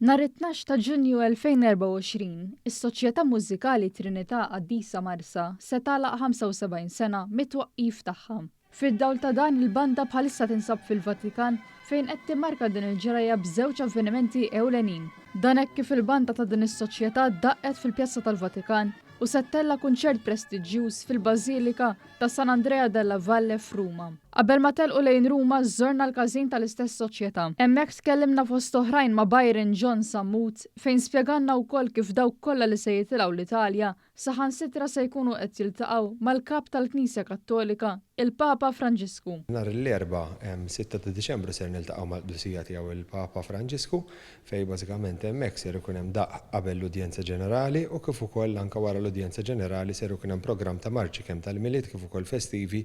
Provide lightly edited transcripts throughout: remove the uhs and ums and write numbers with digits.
Nhar it-12 ta' Ġunju 2024, is-Soċjetà Mużikali Trinità Qaddisa Marsa se tagħlaq 75 sena mit-twaqqif tagħha. Fid-dawl ta' dan, il-banda bħalissa tinsab fil-Vatikan fejn qed timmarka din il-ġrajja b'żewġ avvenimenti ewlenin. Dan hekk kif il-banda ta' din is-soċjetà daqqet fil-Pjazza tal-Vatikan u se ttella' kunċert prestiġjuż fil-Bażilika ta' San Andrea della Valle f'Ruma. Qabel ma telqu lejn Ruma żorna l-każin tal-istess soċjetà. Hemmhekk tkellimna fost oħrajn ma' Byron John Sammut fejn spjegalna wkoll kif dawk kollha li se jitilgħu l-Italja saħansitra se jkunu qed jiltaqgħu mal-Kap tal-Knisja Kattolika, il-Papa Franġisku. Nhar l-Erbgħa, 6 ta' Diċembru ser niltaqgħu mal-Qdusija Tiegħu il-Papa Franġisku fejn bażikament hemmhekk ser ikun hemm daqq qabel l-udjenza ġenerali u kif ukoll anke wara l-udjenza ġenerali ser ikun hemm programm ta' marċi kemm tal-Milied kif ukoll festivi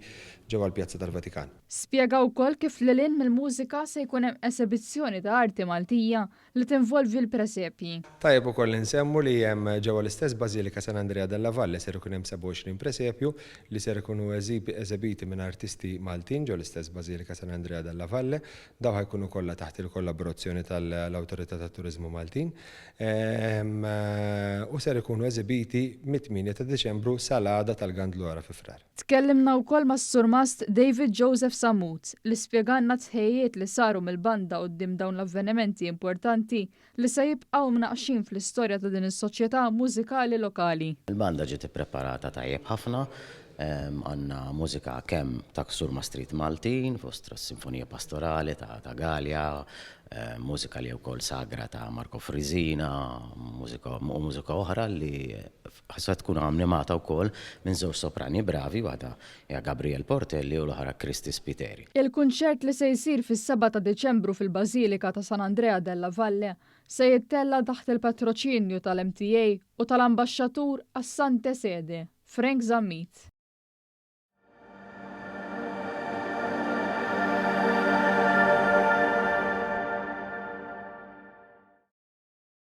ġewwa l-Pjazza tal-Vatikan. Spjega wkoll kif lil hinn mill-mużika se jkun hemm esebizzjoni ta' arti Maltija li tinvolvi l-presepji. Tajjeb ukoll li nsemmu li hemm ġewwa l-istess Bażilika San Andrea della Valle ser ikun hemm 27 presepju li ser ikunu eżebiti minn artisti Maltin ġo l-istess Bażilika San Andrea della Valle. Dawn ħa jkunu kollha taħt il-kollaborazzjoni tal-Awtorità tat-Turiżmu Maltin u ser ikunu eżibiti mit-8 ta' Diċembru sal-għada tal-Gandlora fi Frar. Tkellimna wkoll mas-Surmast David Joseph Sammut li spjegalna t-tħejjijiet li saru mill-banda quddiem dawn l-avvenimenti importanti li se jibqgħu mnaqqxin fl-istorja ta' din is-soċjetà mużikali lokali. Il-banda ġiet ippreparata tajjeb ħafna. Għandna mużika kemm ta' surmastrijiet Maltin, fost s-Sinfonija Pastorali ta' Galea, mużika li wkoll sagra ta' Marco Frisina, mużika u mużika oħra li se tkun animata wkoll minn żewġ soprani bravi, waħda hija Gabrielle Portelli u l-oħra Christy Spiteri. Il-kunċert li se jsir fis-7 ta' Diċembru fil-Bażilika ta' San Andrea della Valle se jittella' taħt il-patroċinju tal-MTA u tal-Ambaxxatur għas-Sante Sede, Frank Zammit.